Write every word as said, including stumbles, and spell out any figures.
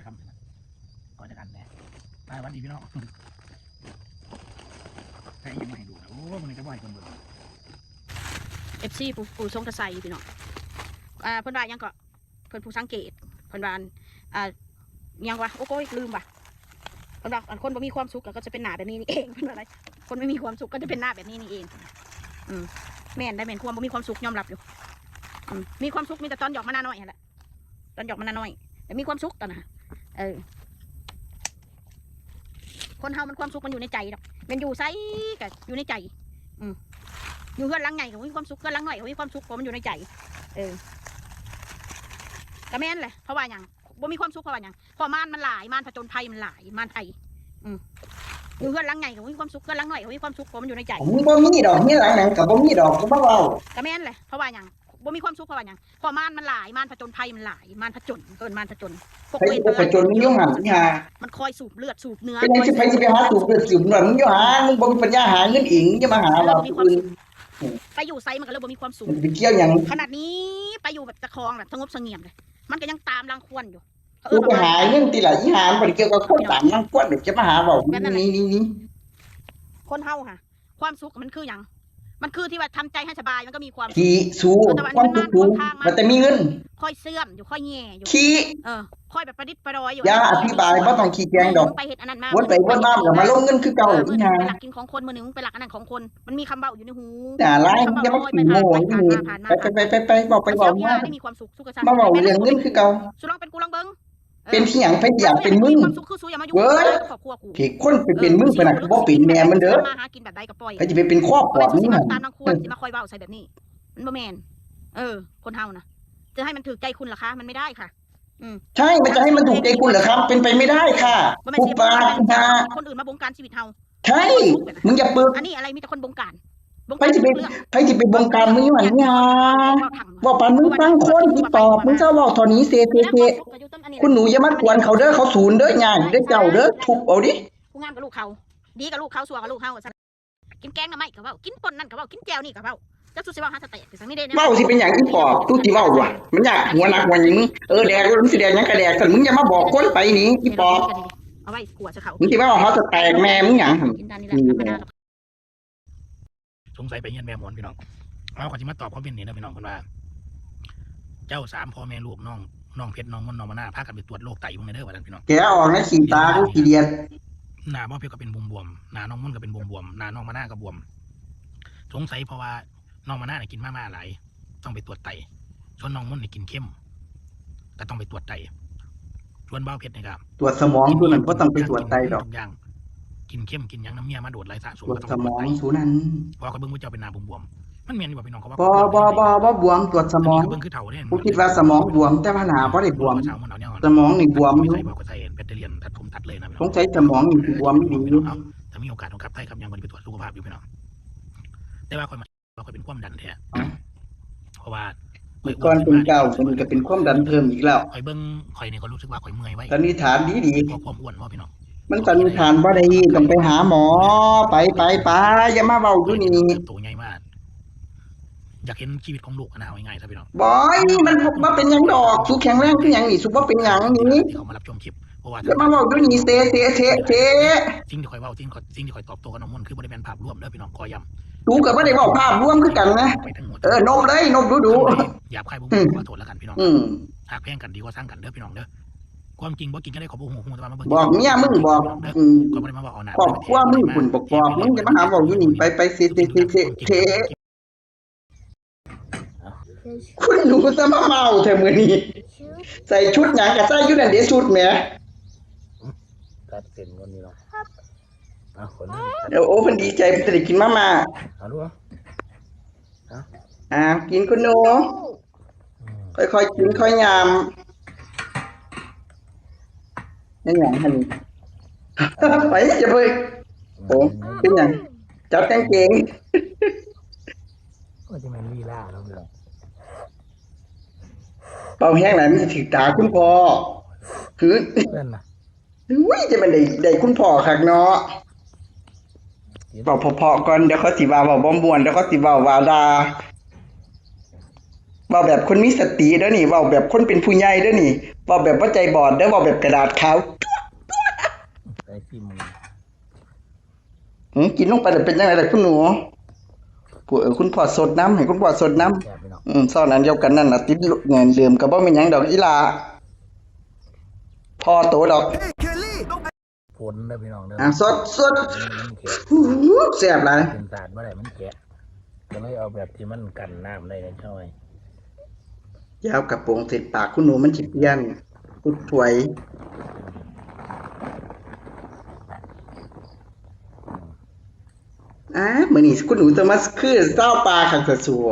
ครับ ก่อนจะกันแน่ ไป หวัดดีพี่น้อง ให้ยังไม่ให้ดูนะ โอ้ มันจะบ่อยคนเบิ่ง เอฟซี ผู้ ผู้ทรงกระใสพี่น้อง อ่า เพิ่นว่าหยังก็ เพิ่นผู้สังเกต เพิ่นว่า อ่า หยังวะ โอ้ย ลืมว่ะ เพิ่นว่า อันคนบ่มีความสุขก็จะเป็นหน้าแบบนี้นี่เอง เพิ่นว่าอะไร คนไม่มีความสุขก็จะเป็นหน้าแบบนี้นี่เอง อืม แม่นได้แม่น ความบ่มีความสุขยอมรับอยู่ อืม มีความสุขมีแต่ตอนหยอกมานาน้อยหั่นแหละ ตอนหยอกมานาน้อย แต่มีความสุขตอนนั้น เออ คนเฮามันความสุขมันอยู่ในใจดอก แม่นอยู่ไสก็อยู่ในใจ อืม อยู่เฮือนหลังใหญ่ก็มีความสุข เฮือนหลังน้อยก็มีความสุข เพราะมันอยู่ในใจ เออ ก็แม่นแหละ เพราะว่าหยัง บ่มีความสุขเพราะว่าหยัง เพราะมารมันหลาย มารผจญภัยมันหลาย มารภัย อืม อยู่เฮือนหลังใหญ่ก็บ่มีความสุข เฮือนหลังน้อยก็บ่มีความสุข เพราะมันอยู่ในใจ มึงบ่มีดอก เฮือนหลังหยังก็บ่มีดอก กูมาเว้า ก็แม่นแหละ เพราะว่าหยัง บ่มีความสุขเพราะว่าหยัง เพราะมารมันหลาย มารผจญภัยมันหลาย มารผจญ เอิ้นมารผจญ พวก ไผ เวร สิไปผจญ มึงอยู่หั่น อีห่า มันคอยสูบเลือดสูบเนื้อ เป็นหยังสิ ไผสิไปหาสูบเลือดสูบเนื้อ มึงอยู่หา มึงบ่มีปัญญาหาเงินเอง มึงอย่ามาหา เออ ว่า บ่มีความสุข ผู้อื่น ไปอยู่ไสมันก็เลยบ่มีความสุข มันสิไปเกี่ยวหยัง ขนาดนี้ไปอยู่แบบเจ้าของแบบสงบเสงี่ยมเลย มันก็ยังตามรังควานอยู่ กูไปหาเงินติล่ะ อีห่า มันบ่ได้เกี่ยวกับคนตามรังควานดอก จะมาหาเว้า แบบนั้นแหละ นี่ นี่ นี่ คนเฮาค่ะ ความสุขมันคือหยัง มันคือที่ว่าทำใจให้สบายมันก็มีความสุข ขี้สู้ เออ แต่ว่าอันนี้ ความสุขสูง มันมาขวางทาง มันแต่มีเงิน คอยเสื่อมอยู่ คอยแย่อยู่ ขี้ เออ คอยแบบประดิษฐ์ประดอยอยู่ อย่าอธิบาย บ่ต้องขี้แกงดอก มึงไปเฮ็ดอันนั้นมา วนไปวนมา มึงไปเฮ็ด แล้วมาลงเงินคือเก่า เออ มื้อหนึ่ง อีห่า มึงไปลักกินของคน มื้อหนึ่งมึงไปลักอันนั้นของคน มันมีคำเว้าอยู่ในหู อย่าไล่ มึงอย่ามาขี้โม้ อีนี่ ผ่านมา ผ่านมา ไป ไป ไป ไป เว้าไป เว้า เสียเวลา มา ได้มีความสุข สุขสันต์ มาเว้าเรื่องเงินคือเก่า สุลองเป็นกูลองเบิ่ง เออ เป็นเสียง ไปอยากเป็นมึง ความสุขคือสุอย่ามายุ่ง เว้ย กับครอบครัวกู เฮ้ย คนไปเป็นมึง เออ ไปน่ะ กูบ่เป็นแม่มันเด้อ มาหากินแบบใดก็ปล่อย ใครจะไปเป็นครอบครัว เอาไป มึง สิมา หั่น ตามนางควร สิมาคอยเว้าใส่แบบนี้ มันบ่แม่น เออ คนเฮานะ จะให้มันถูกใจคุณเหรอคะ มันไม่ได้ค่ะ อืม ใช่ มันจะให้มันถูกใจคุณเหรอครับ เป็นไปไม่ได้ค่ะ บ่แม่น หุบปาก สิมา หุบปาก คนอื่นมาบงการชีวิตเฮา ใช่ มึงอย่าปึก อันนี้อะไร มีแต่คนบงการ บง ใคร การ สิไป ทุกเรื่อง ใครสิไปบงการมึงอยู่หั่น เนี่ย เว้าปานมึงฟังคน อีปอบ มึงเจ้าเว้าเท่านี้เซ เซ เซ คุณหนูอย่ามากวนเขาเด้อ เขาสูนเด้อ ย่าเด้อ เจ้าเด้อ ทุบเอาดิ ผู้งามกับลูกเขา ดีกับลูกเขา ชั่วกับลูกเขา กินแกงหน่อไม้ก็เว้า กินป่นนั่นก็เว้า กินแจ่วนี่ก็เว้า จักสุสิเว้าหาสเต็ก จังนี่เด้ เว้าสิเป็นหยัง อีปอบ ตู้สิเว้าว่ะ มันอยากหัวหนักหัวหยัง มึง เออ แดก มึงสิแดกหยังก็แดก แต่มึงอย่ามาบอกคนไปนี่ อีปอบ เอาไว้ขัวใส่เขา มึงสิมาบอกเขาจะแตกแม่มึงหยังหั่น กินด้านนี้แหละ นี่ ธรรมดา สงสัยไปเฮียนแม่หมอนพี่น้อง เอา ข้อยสิมาตอบคอมเมนต์นี่นะพี่น้อง เพิ่นว่า เจ้าสามพ่อแม่ลูก น้อง น้องเพชร น้องมนต์ น้องมะนาว พากันไปตรวจโรคไตเบิ่งแหน่เด้อ ว่าซั่นพี่น้อง แกะออกนะ ขี้ตากูขี้เดียด หน้าบ่าวเพชรก็เป็นบวมๆ หน้าน้องมนต์ก็เป็นบวมๆ หน้าน้องมะนาวก็บวม สงสัยเพราะว่าน้องมะนาวน่ะกินมาม่าหลาย ต้องไปตรวจไต ส่วนน้องมนต์นี่กินเค็ม ก็ต้องไปตรวจไต ส่วนบ่าวเพชรนี่ก็ ตรวจสมอง กิน ตัวนั้น เค็ม บ่ต้องไปตรวจไตดอก กินทุกอย่าง กินเค็มกินหยังนำเมียมาโดดหลายสะสม ตรวจ ก็ต้อง ส ไปตรวจไต มองตัวนั้น เพราะว่าข้อยเบิ่งว่าเจ้าเป็นหน้าบวมๆ มันแม่นอยู่บ่พี่น้อง เขาว่า บ่ บ่ บ่ บ่บวม ตรวจสมอง อันนี้ก็เบิ่งคือเฒ่าเด้ กูคิดว่าสมองบวม แต่ว่าหน้าบ่ได้บวม เช้ามันเอาแนว สมองนี่บวมอยู่ ใส่บ่ก็ใส่แบตเตอรี่ตัดผมตัดเลยนะพี่น้อง สงสัยสมองนี่สิบวมอีหลี เอ้า ถ้ามีโอกาสต้องกลับไทยกลับยังบ่ได้ไปตรวจสุขภาพอยู่พี่น้อง แต่ว่าข้อยมา ว่าข้อยเป็นความดันแท้ เพราะว่า มื้อก่อนเป็นเก้า มื้อนี้ก็เป็นความดันเพิ่มอีกแล้ว ข้อยเบิ่ง ข้อยนี่ก็รู้สึกว่าข้อยเมื่อยไว สันนิษฐานดีๆ เพราะความอ้วนบ่พี่น้อง มันสันนิษฐานบ่ได้ ต้องไปหาหมอ ไป ไป ไป อย่ามาเว้าอยู่นี่ เติบโตใหญ่มาก อยากเห็นชีวิตของลูกนะ เอาง่ายๆซะพี่น้อง บอย มันบ่เป็นหยังดอก สุแข็งแรงคือหยังนี่ สุบ่เป็นหยังนี่ ที่เขามารับชมคลิป เพราะว่า อย่ามาเว้าอยู่นี่ เซ เซ เซ เซ สิ่งที่ข้อยเว้า สิ่งข้อย สิ่งที่ข้อยตอบโต้กับน้องมนต์ คือบ่ได้แม่นภาพรวมเด้อพี่น้อง ขอย้ำ กูก็บ่ได้เว้าภาพรวมคือกันนะ ไปทั้งหมด เออ นบเลย นบดูๆ หยาบคายบ่ อืม ขอโทษแล้วกันพี่น้อง อืม ฮักแพงกันดีกว่าซังกันเด้อพี่น้องเด้อ ความจริงบ่จริงจั่งใดข้อยบ่ฮู้ ฮู้แต่ว่ามาเบิ่ง บอกเมียมึง บอก เด้อ อืม ข้อยบ่ได้มาเว้าเอาหน้า ครอบครัวมึง มึง คุณบอก บอกมึงจะมาหาเว้าอยู่นี่ ไป ไป เซ เซ เซ เซ คุณหนูจะมาเมาแท้มื้อนี้ ใส่ชุดหยังก็ใส่อยู่นั่นเด้ ชุดแหม ตัดเส้นก่อนนี่เนาะ เอาคนนั้น เดี๋ยวโอ้ เพิ่นดีใจ เพิ่นจะได้กินมาม่า เอาดู อ่า กินคุณหนู อืม ค่อยๆกินค่อยยำ เป็นหยังหั่น ไป อย่าไป โอ้ เป็นหยัง จับกางเกง ก็จะแม่นลีลาเนาะพี่น้อง เป่าแฮงหลายมันสิถืกตาคุณพ่อ คือ เพื่อนน่ะ อุ้ย จะแม่นได้ ได้คุณพ่อคักเนาะ เว้าเพราะๆก่อน เดี๋ยวเขาสิว่าเว้าบ่ม่วน เดี๋ยวเขาสิเว้าว่าด่า เว้าแบบคนมีสติเด้อนี่ เว้าแบบคนเป็นผู้ใหญ่เด้อนี่ เว้าแบบบ่ใจบอดเด้อ เว้าแบบกระดาษขาว ไอ้ซิมมัน หืม กินลงไปแล้วเป็นจังได๋ล่ะคุณหนู ผู้ เออ คุณพ่อสดน้ำ ให้คุณพ่อสดน้ำ แซ่บพี่น้อง อืม ซ่อนอันเดียวกันนั่นล่ะ ติดเงินเดิมก็บ่แม่นหยังดอกอีหล่า พอโตดอก ฝนเด้อพี่น้องเด้อ อ่ะ สดสด มันแข็ง หูแซ่บหลาย เป็นสาดบ่ได้มันแข็งก็เลยเอาแบบที่มันกันน้ำได้นะช่วย อยาวกระโปรงเสร็จปากคุณหนูมันสิเปลี่ยน คุณถวย อ่า มื้อนี้คุณหนูจะมาคือซาวป่าคักซะสัว